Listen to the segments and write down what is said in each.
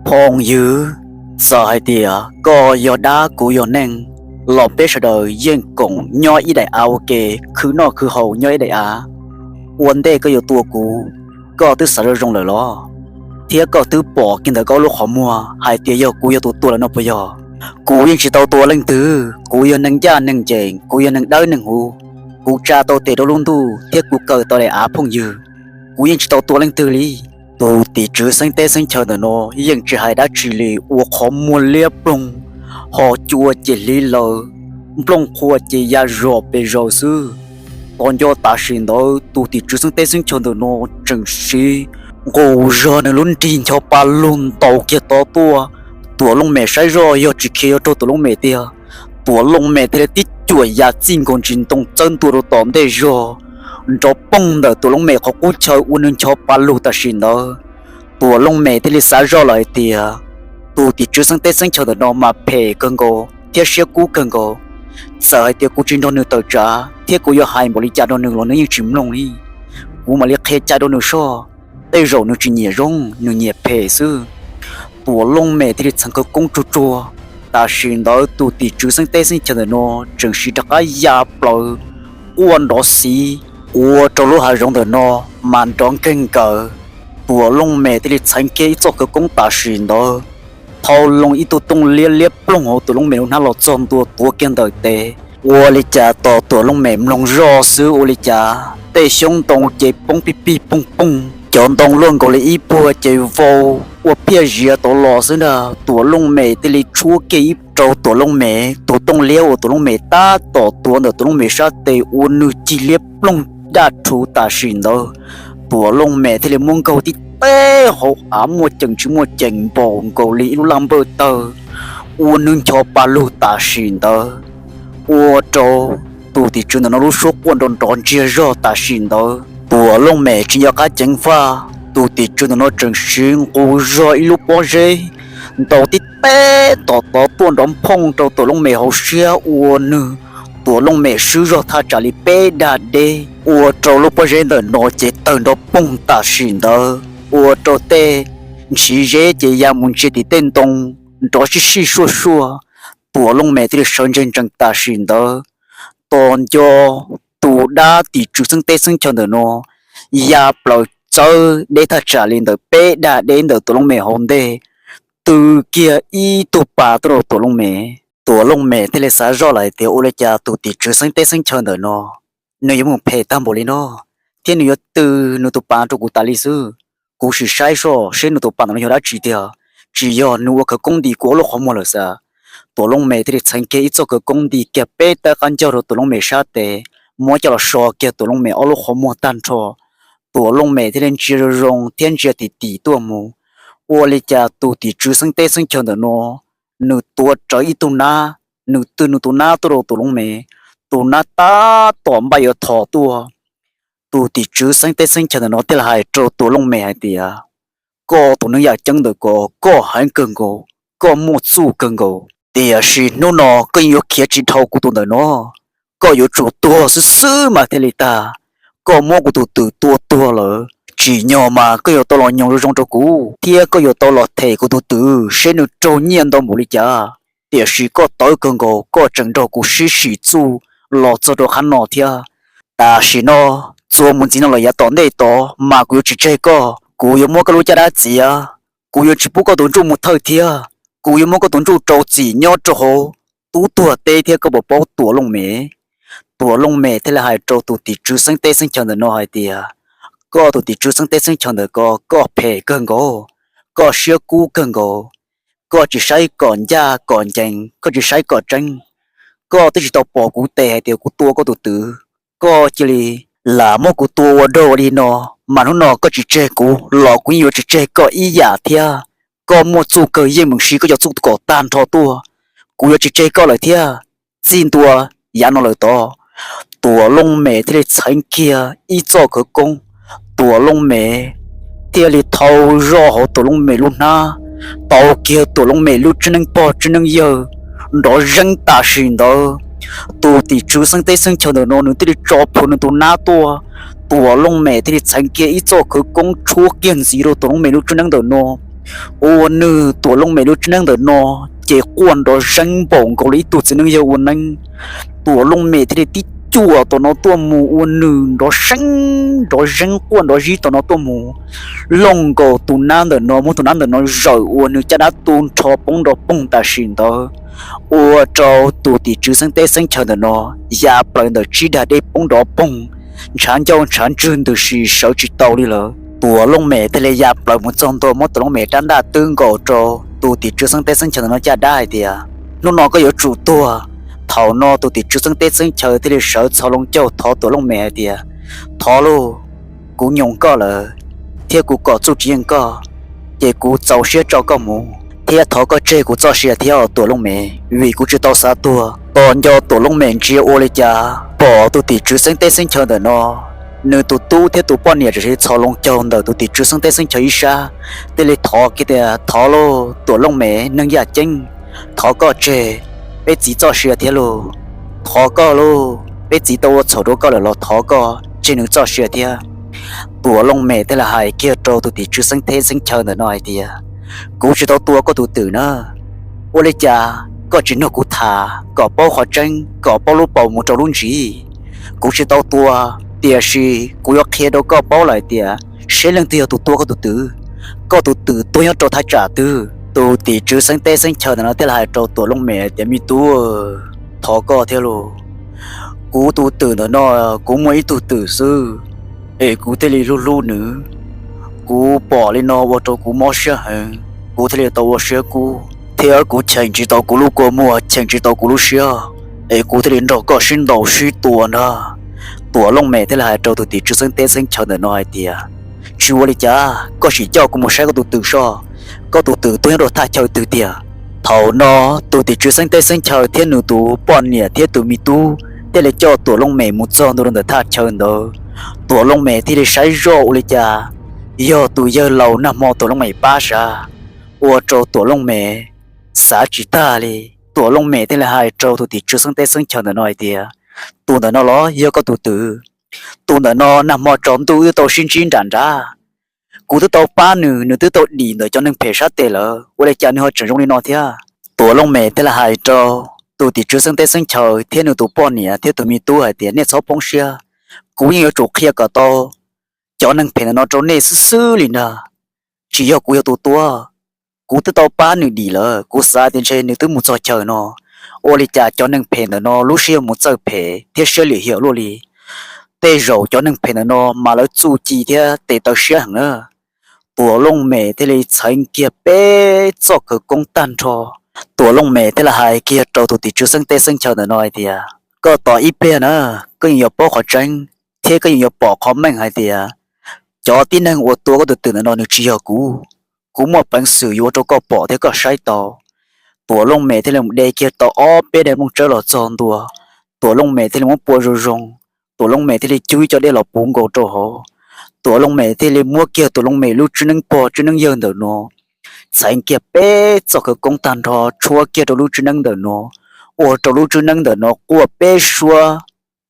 Phooj ywg, txawm hais tias koj yog dab kuv yog neeg, los peb sawv daws yeej koom nyob ib daim av ua ke, khwv noj khwv haus nyob ib daim av, ua ntej koj yuav tua kuv, koj twb xav zoo zoo lawm los? Thiab koj twb pom kiag ntawm koj lub qhov muag hais tias yog kuv yog tus tua lawm no puas yog? Kuv yeej tsis tau tua leej twg, kuv yog neeg ncaj neeg ncees, kuv yog neeg dawb neeg huv, kuv tsa tau tes rau lub ntuj thiab kuv kaw tau daim av phooj ywg, kuv yeej tsis tau tua leej twg li. Tus tim tswv xeeb teb xeeb chaw ntawm no yeej tsis hais dab tsi li, ua qhov muag liab ploog, ho cua ces hliv laws, nplooj qhuav ces ya zom pes zaws xwb. Tos nco tam sim ntawd tus tim tswv xeeb teb xeeb chaw ntawm no tseem siv nqus zog nws lub nrig ncho pa lug ntaus kiag tod tuaj. Tuam Looj Mem saib zoj yog tsis khiav yuav raug Tuam Looj Mem tiag, Tuam Looj Mem thiaj li tib cuam ya txij nkaus ntsis ntoo txawb ntua rau tom ntej zog, nrov poog ntawm Tuam Looj Mem qhov qub chaw ua nws ncho pa lug tam sim ntawd. Tuam Looj Mem thiaj li xav zoj lawm hais tias, tus tim tswv xeeb teb xeeb chaw ntawm no mas phem kawg nkaus thiab siab kub kawg nkaus. Txawm hais tias kuv tsis nrog nws tawm tsam thiab kuv yuav hais npaum li cas rau nws los nws yeej tsis mloog li. Kuv mam li qhia cai rau nws soj, tej zaum nws tsis nyiam zoo, nws nyiam phem xwb. Tuam Looj Mem thiaj li txheev khawv koob tsuag tsuag. Tam sim ntawd tus tim tswv xeeb teb xeeb chaw ntawm no tseem siv rov qab ya plaws quaj nrov xiv, ua rau lub hav zoov ntawm no mas nrov nkeeg nkaws. Tuam Looj Mem thiaj li txheev kiag ib txoj khawv koob tam sim ntawd, thau loo ib tug tooj liab liab ploog hauv Tuam Looj Mem lub hnab los txog ntua tuav kiag ntawm tes. Ua li cas tos Tuam Looj Mem mloog zoj xwb ua li cas tej xyoob ntoo ces poob pig pig poog poog, cov ntoo luaj nkaus li ib puag ces vau ua phiaj ziav tod los xwb ntag. Tuam Looj Mem thiaj li tshuab kiag ib rau Tuam Looj Mem tus tooj liab uas Tuam Looj Mem tab tom tuav ntawm Tuam Looj Mem sab tes ua nws cig liab ploog daj rhuv tam sim ntawd. Tuam Looj Mem thiaj li muab nkaug tib teb hauv av muaj ceem tsis muaj ceem npaum nkaus li ib lub laj npawj tawg, ua nws ncho pa lug tam sim ntawd, ua rau tus tim tswv ntawm no lub suab quaj nrov nrov ntsiag zog tam sim ntawd. Tuam Looj Mem tsis nco qab ceev faj, tus tim tswv ntawm no tseem siv nqus zog ib lub pob zeb ntaus tib teb tom tod tuaj nrov phooj rau Tuam Looj Mem hauv siab ua nws Tuam Looj Mem swb zog thaj tsam li peb dag deb, ua rau lub pob zeb ntawm no ces tawg nrov poog tam sim ntawd, ua rau tej ntshiv zeb ces ya mus ntsia tim tej ntoo nrov sib sij suaj suaj. Tuam Looj Mem thiaj li sawv ntseg ntsees tam sim ntawd, tos nco tus dab tim tswv xeeb teb xeeb chaw ntawm no ya plaws txawb deb thaj tsam li ntawm peb dag deb ntawm Tuam Looj Mem hauv ntej, tw kiag ib tug pas tuaj rau Tuam Looj Mem. Tuam Looj Mem thiaj li xav zoj lawm hais tias ua li cas tus tim tswv xeeb teb xeeb chaw ntawm no nws yuav mus phem tag npaum li no, thiab nws yuav tw nws tus pas rau kuv tas li xwb. Kuv sim saib zoj seb nws tus pas ntawm no yog dab tsi tiag, tsis yog nws ua khawv koob nti kuv ob lub qhov muag lawm xav. Tuam Looj Mem thiaj li txheev kiag ib txoj khawv koob nti kiag peb tawb qab ncauj rau Tuam Looj Mem sab tes, muab coj los so kiag Tuam Looj Mem ob lub qhov muag tag nrho. Tuam Looj Mem thiaj li ntsia zoo zoo thiab ntsia tim tim tuaj mus. Ua li cas tus tim tswv xeeb teb xeeb chaw ntawm no, nws tuav rawv ib tug nab, nws tw nws tus nab tuaj rau Tuam Looj Mem, tus nab tab tom npaj yuav thom tuaj. Tus tim tswv xeeb teb xeeb chaw ntawm no thiaj li hais rau Tuam Looj Mem hais tias, koj tus neeg yaj ceeb ntawm ko, koj heev kawg nkaus, koj muaj txuj kawg nkaus, tiam sis hnub no koj yeej yuav khiav tsis dhau kuv tus ntawm no. Koj yuav tsum tuag xwb xwb mas thiaj li tag. Koj muab kuv tus twm tua tuag lawm, tsim nyog mas koj yuav tau los nyoos zoo zoo rau kuv, thiab koj yuav tau los them kuv tus twm seb nws raug nyiaj ntau npaum li cas. Tiam sis koj tawv kawg nkaus, koj tseem nrog kuv sib sim txuj los txog rau qhov no thiab. Tam sim no, txuas mus ntxiv no los yav tom ntej tod mas kuv yuav tsis tseg koj, kuv yuav muab koj lub caj dab txiav, kuv yuav tsis pub koj tus ntsuj mus thawj thiab, kuv yuav muab koj tus ntsuj rau txim nyob rau hauv tub tuag teb thiab, koj puas paub Tuam Looj Mem? Tuam Looj Mem thiaj li hais rau tus tim tswv xeeb teb xeeb chaw ntawm no hais tias, koj tus tim tswv xeeb teb xeeb chaw ntawm ko, koj phem kawg nkaus, koj siab kub kawg nkaus, koj tsis saib kom ncaj kom ncees, koj tsis saib kom tseeb, koj twb tsis tau pom kuv tes hais tias kuv tua koj tus twm, koj cia li lam muab kuv tua ua dog ua dig no, mas hnub no koj tsis tseg kuv los kuv yeej yuav tsis tseg koj ib yam thiab. Koj muaj txuj kawg, yeej meem siv koj cov txuj kom tag nrho tuaj, kuv yuav tsis tseg koj lawm thiab. Txij ntua yav no lawm tod, Tuam Looj Mem thiaj li txheev kiag ib txoj khawv koob, Tuam Looj Mem thiaj li thau zoj hauv Tuam Looj Mem lub hnab, tau kiag Tuam Looj Mem lub tsib neeb pog tsib neeb yawg nrov zeeb tam sim ntawd. Tus tim tswv xeeb teb xeeb chaw ntawm no nws thiaj li tso plhuav nws tus nab tuaj, Tuam Looj Mem thiaj li txheev kiag ib txoj khawv koob tshuab kiag ntxiv rau Tuam Looj Mem lub tsib neeb ntawm no. Ua nws Tuam Looj Mem lub tswb neeb ntawm no ces quaj nrov zeeb npaum nkaus li ib tug txiv neej yawg ua neeb. Tuam Looj Mem thiaj li tib cuam tom no tuaj mus ua nws nrov zeeb nrov zeeb quaj nrov zib tom no tuaj mus, looj nkaus tus nab ntawm no, muab tus nab ntawm no zawm ua nws caj dab tu nrho poob nrov poog tam sim ntawd, ua rau tus tim tswv xeeb teb xeeb chaw ntawm no ya plaws ntawm tsib dag dej poob nrov poog, ntshav ncauj ntshav ntswg ntws si sawv tsis tau li lawm. Tuam Looj Mem thiaj li ya plaws mus txog ntua muab Tuam Looj Mem rab ntaj twb nkaus rau tus tim tswv xeeb teb xeeb chaw ntawm no caj dab hais tias, hnub no koj yuav tsum tuag. Thaum no tus tim tswv xeeb teb xeeb chaw thiaj li sawv txhos loo caug thov Tuam Looj Mem hais tias, thov lauj, kuv nyoos koj lawm thiab kuv kom txuj tsis yeej koj, ces kuv txaus siab tso koj mus thiab thov koj tseg kuv txoj sia thiab os Tuam Looj Mem, vim kuv tsis tau xav tuag. Tos nco Tuam Looj Mem ntsia ua li cas pom tus tim tswv xeeb teb xeeb chaw ntawm no, nws tus tub thiab tus poj niam tseem txhos loo caug ntawm tus tim tswv xeeb teb xeeb chaw ib sab, thiaj li thov kiag tias, thov lauj Tuam Looj Mem neeg yaj ceeb, thov koj tseg peb txiv txoj sia thiab lauj, thov koj lauj, peb txiv tau ua txhaum rau koj lawm los thov koj tseg nws txoj sia thiab. Tuam Looj Mem thiaj li hais kiag rau tus tim tswv xeeb teb xeeb chaw ntawm no hais tias, kuv tsis tau tua koj tus twm na, ua li cas koj tsis nrog kuv tham kom paub qhov tseeb, kom paub lub paus mus rau lub ntsis? Kuv tsis tau tua, tiam sis kuv yuav qhia rau koj paub lawm tias seb leej twg yog tus tua koj tus twm. Koj tus twm tuag nyob rau thaj tsam twg? Tus tim tswv xeeb teb xeeb chaw ntawm no thiaj li hais rau Tuam Looj Mem tias, me tub, thov koj thiab lauj, kuv tus twm ntawm no, kuv muaj ib tug twm xwb, es kuv thiaj li hlub hlub nws. Kuv pom li no ua rau kuv mob siab heev, kuv thiaj li tau ua siab kub thiab kuv cheem tsis tau kuv lub kua muag, cheem tsis tau kuv lub siab, es kuv thiaj li nrog koj sib ntaus sib tua ntag. Tuam Looj Mem thiaj li hais rau tus tim tswv xeeb teb xeeb chaw ntawm no hais tias, tsis ua li cas, koj sim coj kuv mus saib koj tus twm soj, koj tus twm tuag nyob rau thaj chaw twg tiag. Thaum no tus tim tswv xeeb teb xeeb chaw thiab nws tus poj niam thiab tus me tub thiaj li coj Tuam Looj Mem mus txog ntua rau ntawm thaj chaw ntawd. Tuam Looj Mem thiaj li saib zoj ua li cas yog tus yawg laus nag hmo Tuam Looj Mem pab sav, ua rau Tuam Looj Mem xav tsis tag li. Tuam Looj Mem thiaj li hais rau tus tim tswv xeeb teb xeeb chaw ntawm no hais tias, tus ntawm no los yog koj tus twm? Tus ntawm no nag hmo tsaus ntuj wb twb tau sib ntsib nram nrad, kuv twb tau pab nws, nws twb tau dim ntawm cov neeg phem sab tes lawm, ua li cas nws ho tseem zoo li no thiab? Tuam Looj Mem thiaj li hais rau tus tim tswv xeeb teb xeeb chaw thiab nws tus poj niam thiab tus me tub hais tias, nej txhob poob siab, kuv yeej yuav tsum qhia kom tau cov neeg phem ntawm no rau nej xwb xwb li ntag. Tsis yog kuv yog tus tua, kuv twb tau pab nws dim lawm, kuv xav tias ntshe nws twb mus txog chaw no, ua li cas cov neeg phem ntawm no lub siab yuav mus txawj phem thiab siab lim hiam luaj li. Tej zaum cov neeg phem ntawm no mas lawv txuj ci thiab tes taw siab heev na. Tuam Looj Mem thiaj li txheev kiag peb txoj khawv koob tag nrho. Tuam Looj Mem thiaj li hais kiag rau tus tim tswv xeeb teb xeeb chaw ntawm no hais tias, koj tos ib pliag na, koj yeej yuav paub qhov tseeb thiab koj yeej yuav pom qhov meej hais tias cov tib neeg uas tua koj tus twm ntawm no nws tsis yog kuv. Kuv muaj peev xwm yuav ua rau koj pom thiab koj saib tau. Tuam Looj Mem thiaj li mus de kiag tau ob peb daim nplooj tsawb los txog ntua. Tuam Looj Mem thiaj li muab pua zoo zoo. Tuam Looj Mem thiaj li cug ib co dej los puv nkaus rau hauv. Tuam Looj Mem thiaj li muab kiag Tuam Looj Mem lub tswb neeb pog tswb neeb yawg ntawm no, txheev kiag peb txoj khawv koob tag nrho tshuab kiag rau lub tswb neeb ntawm no, ua rau lub tswb neeb ntawm no quaj peb suab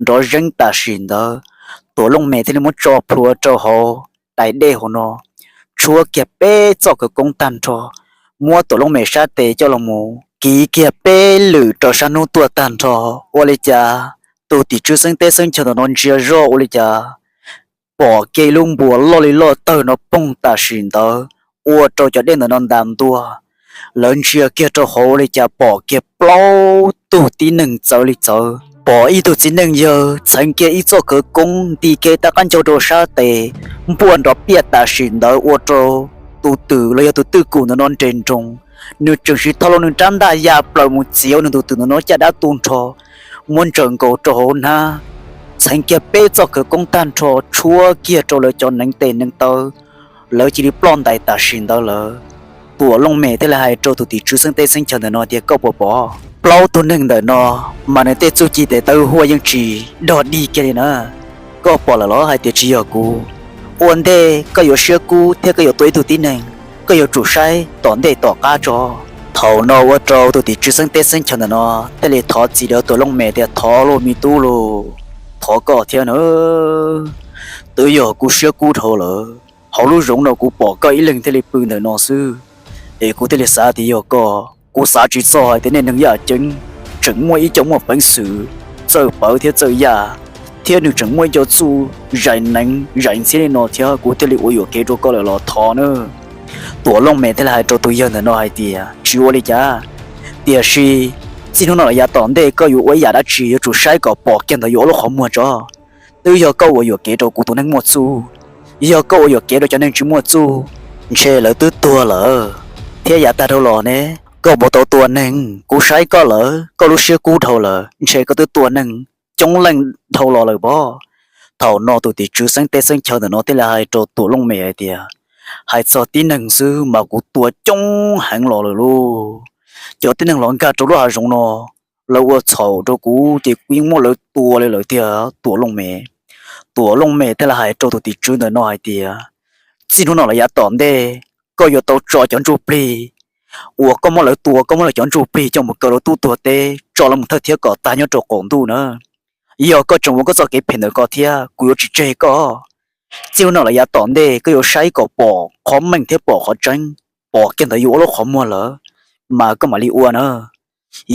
nrov zeeb tam sim ntawd. Tuam Looj Mem thiaj li muab tso plhuav rau hauv daim dej hauv no, tshuab kiag peb txoj khawv koob tag nrho, muab Tuam Looj Mem sab tes coj los mus kiv kiag peb lwm rau sab hnub tuaj tag nrho. Ua li cas tus tim tswv xeeb teb xeeb chaw ntawm no ntsia zoj ua li cas pom kiag ib lub npuas loj li loj tawg no poog tam sim ntawd, ua rau cov dej ntawm no ntas ntua. Lawv ntsia kiag rau hauv ua li cas pom kiag plaub tug tib neeg txawv li txawv, pom ib tug txiv neej yawg txheev kiag ib txoj khawv koob nti kiag tab qab ncaug rau sab tes, npuaj nrov piaj tam sim ntawd ua rau tus twm los yog tus twj kum ntawm no nres nroos. Nws tseem sim thau los nws rab ntaj ya plaws mus txiav nws tus twm ntawm no caj dab tu nrho, muab ntsaws nkaus rau hauv hnab, txheev kiag peb txoj khawv koob tag nrho tshuab kiag rau lawv cov neev tes neev taw, lawv cia li ploj ntais tam sim ntawd lawm. Tuam Looj Mem thiaj li hais rau tus tim tswv xeeb teb xeeb chaw ntawm no tias, koj puas pom? Plaub tug neeg ntawm no mas nws tej txuj ci tes taw huaj yeej tsis dog dig kiag li na. Koj pom lawm los hais tias tsis yog kuv? Ua ntej koj yuav siab kub thiab koj yuav tua ib tug tib neeg, koj yuav tsum saib tom ntej tom qab tso. Thaum no ua rau tus tim tswv xeeb teb xeeb chaw ntawm no thiaj li thov txim rau Tuam Looj Mem tias, thov lauj me tub lauj, thov koj thiab na, twb yog kuv siab kub dhau lawm. hauv lub zoov no kuv pom koj ib leeg thiaj li pw ntawm no xwb. Es kuv thiaj li xav tias yog koj. Kuv xav tsis txog hais tias nej neeg yaj ceeb tseem muaj ib co muaj peev xwm txawj pawv thiab txawj yaj, thiab nws tseem muaj ib co txuj zais neev zais ntxhiab li no thiab, kuv thiaj li ua yuam kev rau koj lawm los thov nawb. Tuam Looj Mem thiaj li hais rau tus yawg ntawm no hais tias, tsis ua li cas, tiam sis txij hnub no los yav tom ntej koj yuav ua ib yam dab tsi yuav tsum saib kom pom kiag ntawd yuav ua lub qhov muag tso. Twb yog koj ua yuam kev rau kuv tus neeg muaj txuj, yog koj ua yuam kev rau cov neeg tsis muaj txuj, ntshe lawv twb tuag lawm. Thiab yav tag dhau los ne, koj puas tau tua neeg? Kuv saib koj lawm, koj lub siab kub dhau lawm, ntshe koj twb tua neeg coob leej dhau los lawm pob. Thaum no tus tim tswv xeeb teb xeeb chaw ntawm no thiaj li hais rau Tuam Looj Mem hais tias, hais txog tib neeg xwb mas kuv tua coob heev los lawm lauj. Cov tib neeg los nkag rau lub hav zoov no, lawv ua txhaum rau kuv ces kuv yeej muab lawv tua li lawm tiag Tuam Looj Mem. Tuam Looj Mem thiaj li hais rau tus tim tswv ntawm no hais tias, txij hnub no los yav tom ntej koj yuav tau tso cov ntsuj plig uas koj muab lawv tua, koj muab lawv cov ntsuj plig coj mus kaw rau tub tuag teb, tso lawv mus thawj thiab kom tag nyob rau qaum ntuj na. Yog koj tseem ua koj txoj kev phem ntawm ko thiab, kuv yuav tsis tseg koj. Txij hnub no los yav tom ntej koj yuav saib kom pom qhov meej thiab pom qhov tseeb, pom kiag ntawd yuav ua lub qhov muag lawm, mas koj mam li ua na.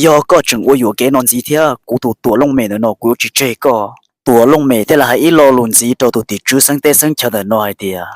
Yog koj tseem ua yuam kev no ntxiv thiab, kuv tus Tuam Looj Mem ntawm no kuv yuav tsis tseg koj. Tuam Looj Mem thiaj li hais ib lo lus ntxiv rau tus tim tswv xeeb teb xeeb chaw ntawm no hais tias,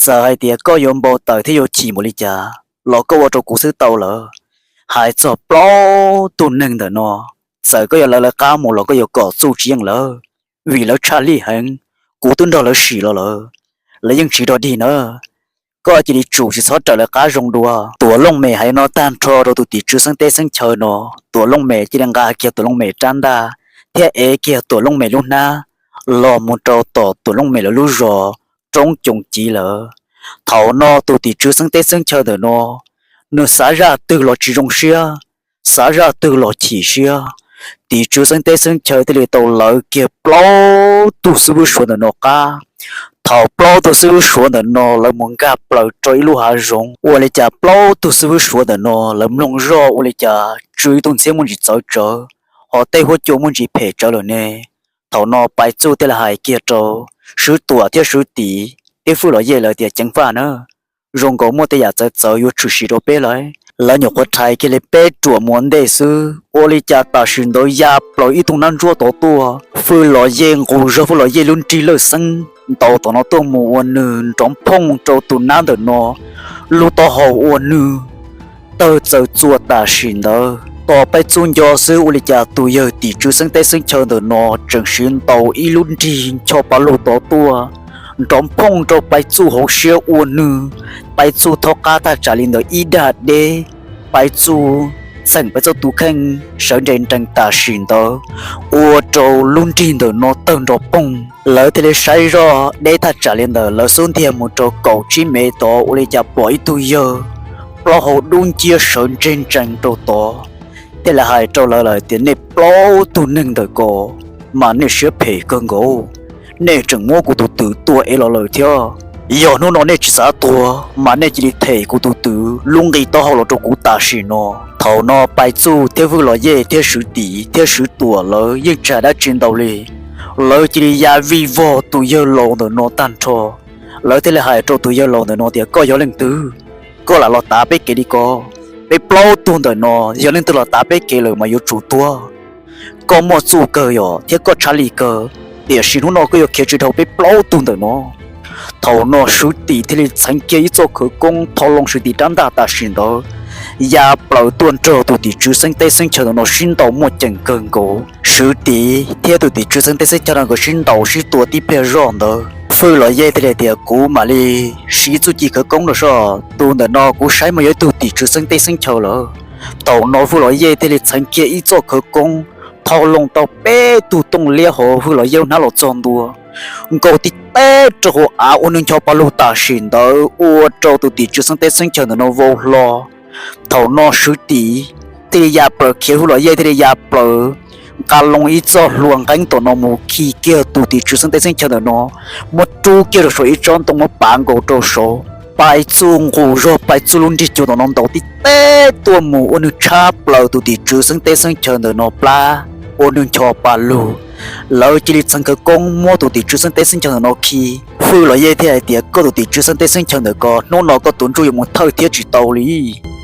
txawm hais tias koj yuav npau taws thiab yuav chim npaum li cas los koj ua rau kuv xwb tau lawm. Hais txog plaub tug neeg ntawm no, txawm koj yuav lawv lawv qab mus los koj yuav kom txuj tsis yeej lawv, vim lawv tshaj lij heev. Kuv twb nrog lawv sim los lawm, lawv yeej tsis dog dig na. Koj cia li tsum tsis txhob raws lawv qab zoo dua. Tuam Looj Mem hais no tag nrho rau tus tim tswv xeeb teb xeeb chaw no, Tuam Looj Mem cia li nqa kiag Tuam Looj Mem rab ntaj thiab ev kiag Tuam Looj Mem lub hnab los mus rau tom Tuam Looj Mem lawv lub zos Roob Coos Civ lawm. Thaum no tus tim tswv xeeb teb xeeb chaw ntawm no, nws xav zaj twg los tsis zoo siab, xav zaj twg los chim siab. Tim tswv xeeb teb xeeb chaw thiaj li tau lawv kiag plaub tug xib hwb Suav ntawm no qab. Thaum plaub tug xib hwb Suav ntawm no lawv mus nkag plaws rau ib lub hav zoov, ua li cas plaub tug xib hwb Suav ntawm no lawv mloog zoj ua li cas tsw ib tug ntxhiab muaj ntsis txawv tsawv, ho tej huab cua muaj ntsis phem tsawv lawm ne. Thaum no Pais Txuj thiaj li hais kiag rau Swv Tuam thiab Swv Tim thiab Hwj Los Yej lawv tias, ceev faj na, zoo nkaus muaj tej yam txawv txawv yuav tshwm sim rau peb lawm. Lawv nyuam qhuav rhais kiag li peb ruam mus ua ntej xwb, ua li cas tam sim ntawd ya plaws ib tug nab ntsuab tod tuaj. Hwj Los Yej nqus zog Hwj Los Yej lub nrig lawj xeeb ntaus tom no tuaj mus ua nws nrov phooj rau tus nab ntawm no lub taub hau ua nws tawg txaws txuas tam sim ntawd. Tos Pais Txuj nco xwb ua li cas tus yawg tim tswv xeeb teb xeeb chaw ntawm no tseem siv ntaus ib lub nrig ncho pa lug tod tuaj, nrov phooj rau Pais Txuj hauv siab ua nws, Pais Txuj thaub qab thaj tsam li ntawd ib dag deb. Pais Txuj txheem Pais Txuj tus kheej sawv nres nrees tam sim ntawd, ua rau lub nrig ntawm no tawg nrov poog. Lawv thiaj li saib zoj deb thaj tsam li ntawd, lawv xub ntiag mus rau kaum tsib mev tod ua li cas pom ib tug yawg plaub hau dub nciab sawv ntseg ntsees rau tod, thiaj li hais rau lawv lawm tias, nej plaub tug neeg ntawm ko mas nej siab phem kawg nkaus, nej tseem muab kuv tus twm tua ev los lawm thiab. Yog hnub no nej tsis xav tuag mas nej cia li them kuv tus twm lub nqi taub hau los rau kuv tam sim no. Thaum no Pais Txuj thiab Hwj Los Yej thiab Swv Tim thiab Swv Tuam lawv yeej tsis hais dab tsi ntau li, lawv cia li ya vij vog tus yawg laus ntawm no tag nrho. Lawv thiaj li hais rau tus yawg laus ntawm no tias, koj yog leej twg, koj lam los tav peb kev li ko? Peb plaub tug ntawm no yog leej twg los tav peb kev lawm mas yuav tsum tuag. Koj muaj txuj kawg yom thiab koj tshaj lij kawg, tiam sis hnub no koj yuav khiav tsis dhau peb plaub tug ntawm no. Thaum no Swv Tim thiaj li txheev kiag ib txoj khawv koob tho loo Swv Tim rab ntaj tam sim ntawd, ya plaws tuaj nrog tus tim tswv xeeb teb xeeb chaw ntawm no sib ntaus muaj ceem kawg nkaus. Swv Tim thiab tus tim tswv xeeb teb xeeb chaw no nkawd sib ntaus sib tua tib pliag zoj ntawd, Hwj Los Yej thiaj li tias, kuv mam li siv txuj ci khawv koob rau soj, tus ntawm no kuv saib mas yog ib tug tim tswv xeeb teb xeeb chaw lawm. Thaum no Hwj Los Yej thiaj li txheev kiag ib txoj khawv koob tho loo tau peb tug tooj liab hauv Hwj Los Yej lub hnab los txog ntua, nkaug tib teb rau hauv av ua nws ncho pa lug tam sim ntawd ua rau tus tim tswv xeeb teb xeeb chaw ntawm no vau hlo. Thaum no Swv Tim thiaj li ya plaws khiav, Hwj Los Yej thiaj li ya plaws nqa loo ib txoj hlua nqeeb tom no mus khi kiag tus tim tswv xeeb teb xeeb chaw ntawm no, muab rub kiag rau saum ib tsob ntoo muab pav nkaus rau saud. Pais Txuj nqus zog Pais Txuj lub nrig cua tom no ntaus tib teb tuaj mus ua nws tshab plaws tus tim tswv xeeb teb xeeb chaw ntawm no plab, ua nws ncho pa lug. Lawv cia li txheev khawv koob muab tus tim tswv xeeb teb xeeb chaw ntawm no khi. Phwj los yeej thiaj hais tias, koj tus tim tswv xeeb teb xeeb chaw ntawm ko, hnub no koj tus ntsuj yuav mus thawj thiab tsis tau li.